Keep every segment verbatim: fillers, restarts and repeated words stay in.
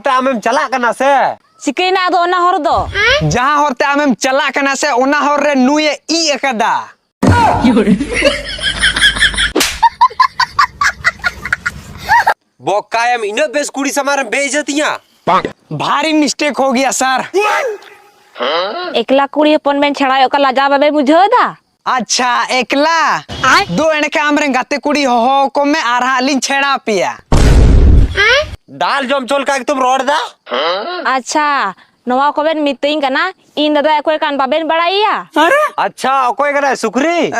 ᱛᱮ ᱟᱢᱮᱢ ᱪᱟᱞᱟᱜ ᱠᱟᱱᱟ ᱥᱮ? ᱪᱤᱠᱟᱹᱭᱮᱱᱟ ᱟᱫᱚ ᱚᱱᱟ ᱦᱚᱨ ᱫᱚ? ᱡᱟᱦᱟᱸ ᱦᱚᱨ ᱛᱮ ᱟᱢᱮᱢ ᱪᱟᱞᱟᱜ ᱠᱟᱱᱟ ᱥᱮ, ᱚᱱᱟ ᱦᱚᱨ ᱨᱮ ᱱᱩᱭᱮ ᱤᱡ ᱟᱠᱟᱫᱟ᱾ ᱵᱚᱠᱟᱭᱮᱢ, ᱤᱱᱟᱹᱜ ᱵᱮᱥ ᱠᱩᱲᱤ ᱥᱟᱢᱟᱝ ᱨᱮᱢ ᱵᱮᱤᱡᱽᱡᱚᱛᱤᱧᱟ? ᱵᱷᱟᱨᱤ ᱢᱤᱥᱴᱮᱠ ᱦᱳ ᱜᱮᱭᱟ ᱥᱟᱨ᱾ ᱮᱠᱞᱟ ᱠᱩᱲᱤ ᱦᱚᱯᱚᱱ ᱵᱮᱱ ᱪᱷᱟᱲᱟᱣᱮᱫ ᱠᱟᱱ, ᱞᱟᱡᱟᱣ ᱵᱟᱵᱮᱱ ᱵᱩᱡᱷᱟᱹᱣ ᱮᱫᱟ? ᱟᱪᱪᱷᱟ, ᱮᱠᱞᱟ? ᱟᱭ? ᱫᱩ ᱮᱱᱠᱷᱟᱱ ᱟᱢᱨᱮᱱ ᱜᱟᱛᱮ ᱠᱩᱲᱤ ᱦᱚᱦᱚ ᱟᱠᱚ ᱢᱮ ᱟᱨ ᱦᱟᱸᱜ ᱞᱤᱧ ᱪᱷᱮᱲᱟ ᱯᱮᱭᱟ᱾ ᱫᱟᱞ ᱡᱚᱢ ᱪᱚ ᱞᱮᱠᱟ ᱜᱮᱛᱚᱢ ᱨᱚᱲ ᱮᱫᱟ᱾ ᱟᱪᱪᱷᱟ, ᱱᱚᱣᱟ ᱠᱚᱵᱮᱱ ᱢᱤᱛᱟᱹᱧ ᱠᱟᱱᱟ, ᱤᱧ ᱫᱟᱫᱟ ᱚᱠᱚᱭ ᱠᱟᱱ ᱵᱟᱵᱮᱱ ᱵᱟᱲᱟᱭᱮᱭᱟ? ᱟᱪᱪᱷᱟ, ᱚᱠᱚᱭ ᱠᱟᱱᱟᱭ ᱥᱩᱠᱨᱤ?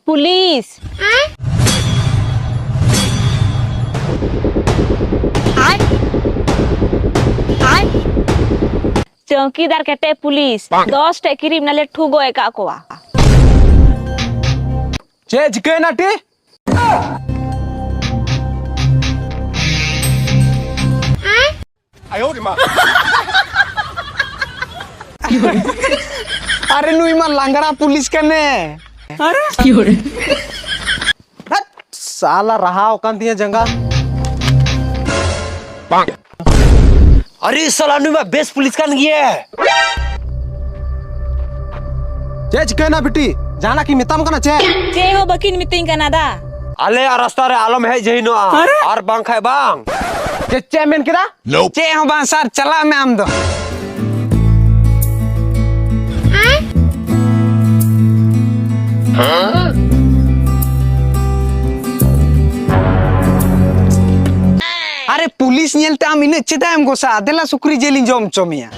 ᱯᱩᱞᱤᱥ᱾ ᱪᱚᱣᱠᱤᱫᱟᱨ ᱠᱮᱴᱮᱡ ᱯᱩᱞᱤᱥ, ᱫᱚᱥ ᱴᱮᱡ ᱠᱨᱤᱢᱤᱱᱟᱞᱮ ᱴᱷᱩ ᱜᱚᱡ ᱟᱠᱟᱫ ᱠᱚᱣᱟ᱾ ᱪᱮᱫ ᱪᱤᱠᱟᱹᱭᱮᱱᱟ ᱴᱤ? ᱟᱨᱮ ᱱᱩᱭ ᱢᱟ ᱞᱟᱝᱜᱽᱲᱟ ᱯᱩᱞᱤᱥ ᱠᱟᱱᱮ᱾ ᱦᱟᱴ, ᱥᱟᱞᱟ ᱨᱟᱦᱟᱣ ᱟᱠᱟᱱ ᱛᱤᱧᱟ ᱡᱟᱸᱜᱟ᱾ ᱟᱨᱮ ᱥᱟᱞᱟ, ᱱᱩᱭ ᱢᱟ ᱵᱮᱥ ᱯᱩᱞᱤᱥ ᱠᱟᱱ ᱜᱮᱭᱟ᱾ ᱪᱮᱫ ᱪᱤᱠᱟᱹᱭᱮᱱᱟ ᱵᱤᱴᱤ? ᱡᱟᱦᱟᱱᱟᱜ ᱠᱤᱱ ᱢᱮᱛᱟᱢ ᱠᱟᱱᱟ ᱪᱮ? ᱪᱮᱫ ᱦᱚᱸ ᱵᱟᱹᱠᱤᱱ ᱢᱤᱛᱟᱹᱧ ᱠᱟᱱᱟ ᱫᱟ᱾ ᱟᱞᱮᱭᱟᱜ ᱨᱟᱥᱛᱟ ᱨᱮ ᱟᱞᱚᱢ ᱦᱮᱡ ᱡᱟᱹᱦᱤᱱᱚᱜᱼᱟ, ᱟᱨᱮ? ᱟᱨ ᱵᱟᱝᱠᱷᱟᱡ ᱵᱟᱝ᱾ ᱪᱮᱫ, ᱪᱮᱫ ᱮᱢ ᱢᱮᱱ ᱠᱮᱫᱟ? ᱪᱮᱫ ᱦᱚᱸ ᱵᱟᱝ ᱥᱟᱨ, ᱪᱟᱞᱟᱜ ᱢᱮ ᱟᱢ ᱫᱚ᱾ ᱟᱨᱮ ᱯᱩᱞᱤᱥ ᱧᱮᱞᱛᱮ ᱟᱢ ᱤᱱᱟᱹᱜ ᱪᱮᱫᱟᱜ ᱮᱢ ᱜᱚᱥᱟᱜᱼᱟ? ᱫᱮᱞᱟ ᱥᱩᱠᱨᱤ ᱡᱤᱞᱤᱧ ᱡᱚᱢ ᱦᱚᱪᱚ ᱢᱮᱭᱟ᱾